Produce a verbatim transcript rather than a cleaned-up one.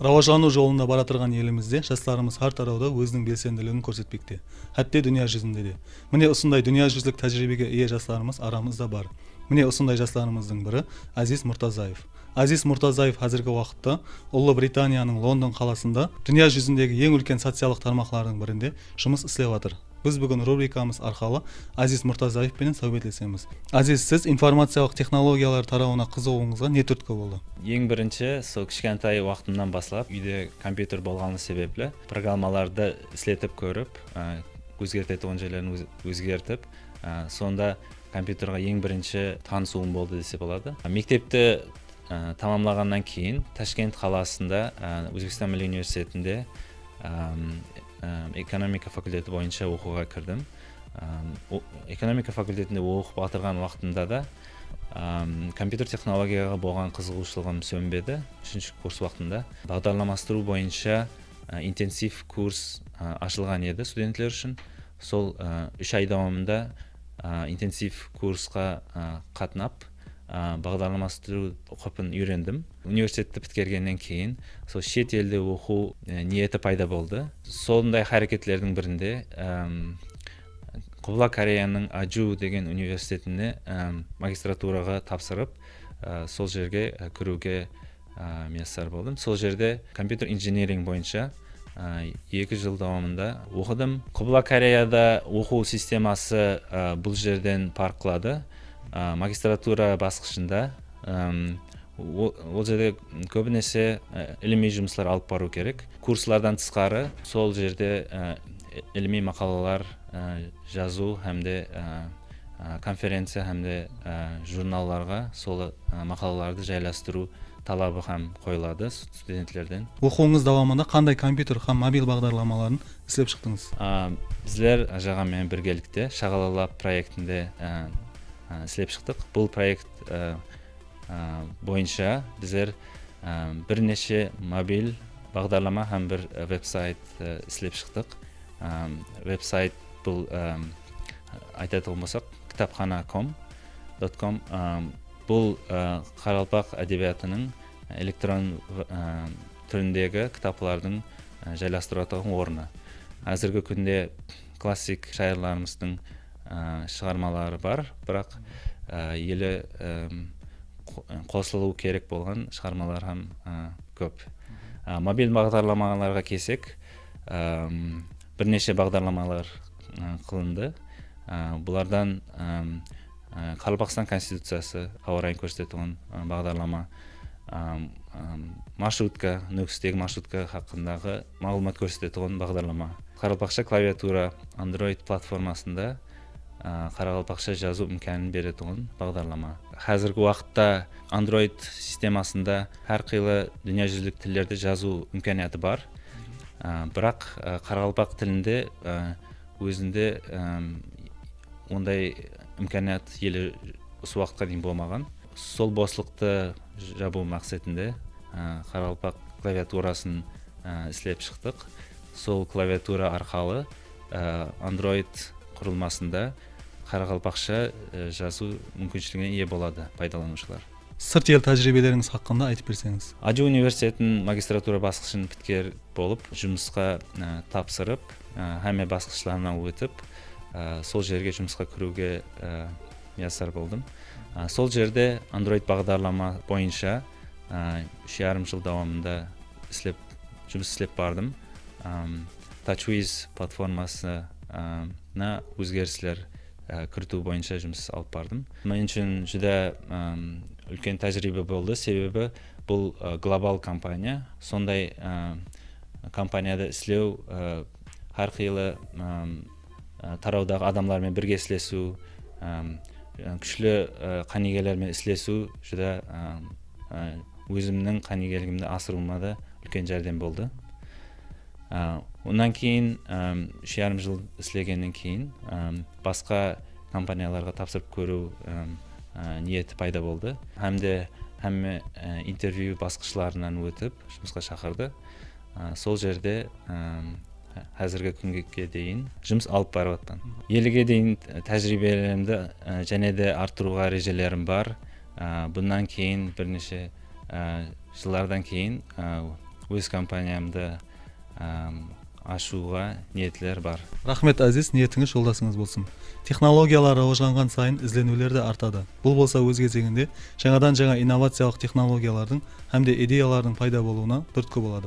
Rawajlanıw jolında baratırǵan elimizde jaslarımız hár tarawda óziniń belsendiligin kórsetpekte, hátte dúnya júzinde de. Mine, usınday dúnya júzlik tájiriybege iye jaslarımız aramızda bar. Mine, usınday jaslarımızdıń biri Aziz Murtazaev. Aziz Murtazaev házirgi waqıtta Ullı Britaniyanıń London qalasında dúnya júzindegi eń úlken sociallıq tarmaqlardıń birinde jumıs islep atır. Biz búgin rubrikamız arqalı Aziz Murtazaev penen sáwbetlesemiz. Aziz, siz informaciyalıq texnologiyalar tarawına qızıǵıwıńızǵa ne túrtki boldı? Eń birinshi, sol kishkentay waqtımnan baslap úyde kompyuter bolǵanı sebepli programmalardı isletip kórip, á, ózgertetuǵın jerlerin óz-, ózgertip, á, sonda kompyuterge eń birinshi tanısıwım boldı dese boladı. Mektepti Á, tamamlaǵannan keyin Tashkent qalasında, á, Ózbekstan Milliy universitetinde, ám, ám, ekonomika fakulteti boyınsha oqıwǵa kirdim. Ám, o-, ekonomika fakultetinde oqıp atırǵan waqtımda da, ám, kompyuter texnologiyaǵa bolǵan qızıǵıwshılıǵım sónbedi. Úshinshi kurs waqtında baǵdarlamastırıw boyınsha, á, intensiv kurs, á, ashılǵan edi studentler ushın. Sol, á, úsh ay dawamında, á, intensiv kursqa, á, qatnap, á, baǵdarlamastırıw uqıpın úyrendim. Universitetti pitkergennen keyin sol shet elde oqıw, e, niyeti payda boldı. Sonday háreketlerdiń birinde, em, Qubla Koreyanıń Aju degen universitetine, em, magistraturaǵa tapsırıp, e, sol jerge, e, kiriwge, e, miyassar boldım. Sol jerde kompyuter injiniring boyınsha, e, eki jıl dawamında oqıdım. Qubla Koreyada oqıw sisteması, e, bul jerden parıqladı. E, magistratura basqıshında, em, o-, ol jerde kóbinese, e, ilimiy jumıslar alıp barıw kerek. Kurslardan tısqarı sol jerde, e, ilimiy maqalalar, e, jazıw hám de, e, e, konferenciya hám de, e, jurnallarǵa sol, e, maqalalardı jaylastırıw talabı hám qoyıladı studentlerden. Oqıwıńız dawamında qanday kompyuter hám mobil baǵdarlamaların islep shıqtıńız? A, bizler ájaǵam menen birgelikte Shaǵala Lab proektinde, e, e, islep shıqtıq. Bul proekt, e, e, boyınsha bizler, e, bir neshe mobil baǵdarlama hám bir, e, veb-sayt, e, islep shıqtıq. E, veb-sayt bul, e, aytatuǵın bolsaq, kitapxana com, dot com, e, bul, e, qaraqalpaq ádebiyatınıń elektron, e, túrindegi kitaplardıń, e, jaylastırılatuǵın ornı. Házirgi kúnde klassik shayırlarımızdıń, e, shıǵarmaları bar, biraq, e, ele, em, qo-, qosılıwı kerek bolǵan shıǵarmalar hám, e, kóp. E, mobil baǵdarlamalarǵa kelsek, em, bir neshe baǵdarlamalar, e, qılındı. E, bulardan, em, e, Qaraqalpaqstan Konstituciyası, hawa rayın kórsetetuǵın, e, baǵdarlama, em, em, marshrutka, Nókistegi marshrutka haqqındaǵı maǵlıwmat kórsetetuǵın baǵdarlama. Qaraqalpaqsha klaviatura, Android platformasında, a, qaraqalpaqsha jazıw imkanın beretuǵın baǵdarlama. Házirgi waqıtta Android sistemasında hár qıylı dúnya júzilik tillerde jazıw imkaniyatı bar. A, biraq, a, qaraqalpaq tilinde, a, ózinde, em, onday imkaniyat ele usı waqıtqa deyin bolmaǵan. Sol boslıqtı jabıw maqsetinde, a, qaraqalpaq klaviaturasın, a, islep shıqtıq. Sol klaviatura arqalı, a, Android qurılmasında qaraqalpaqsha, e, jazıw múmkinshiligine iye boladı paydalanıwshılar. Sırt el tájiriybelerińiz haqqında aytıp berseńiz. Aju universitetin magistratura basqıshın pitkerip bolıp, jumısqa, e, tapsırıp, e, hámme basqıshlarınan ótip, e, sol jerge jumısqa kiriwge, e, miyassar boldım. E, sol jerde Android baǵdarlama boyınsha, e, úsh yarım jıl dawamında islep, jumıs islep bardım. Em, TouchWiz platformasına ózgerisler, e, kiritiw boyınsha jumıs alıp bardım. Men ushın júdá, em, úlken tájiriybe boldı, sebebi bul, e, global kompaniya. Sonday, e, kompaniyada islew, e, hár qıylı, em, e, tarawdaǵı adamlar menen birge islesiw, em, kúshli, e, qánigeler menen islesiw júdá, em, e, ózimniń qánigeligimdi asırıwıma da úlken járdem boldı. Á, onnan keyin, ám, úsh yarım jıl islegennen keyin, ám, basqa kompaniyalarǵa tapsırıp kóriw, ám, á, niyeti payda boldı. Hám de hámme, á, intervyu basqıshlarınan ótip, jumısqa shaqırdı. Á, sol jerde, ám, há-, házirgi kúnge deyin jumıs alıp barıp atırman. Elige deyin tájiriybelerimdi, á, jáne de arttırıwǵa rejelerim bar. Á, bunnan keyin bir neshe, á, jıllardan keyin, á, óz kompaniyamdı, ım, ashıwǵa niyetler bar. Raxmet, Aziz, niyetińiz joldasıńız bolsın. Texnologiyalar rawajlanǵan sayın izleniwler de artadı. Bul bolsa óz gezeginde jańadan-jańa innovaciyalıq texnologiyalardıń hám de ideyalardıń payda bolıwına túrtki boladı.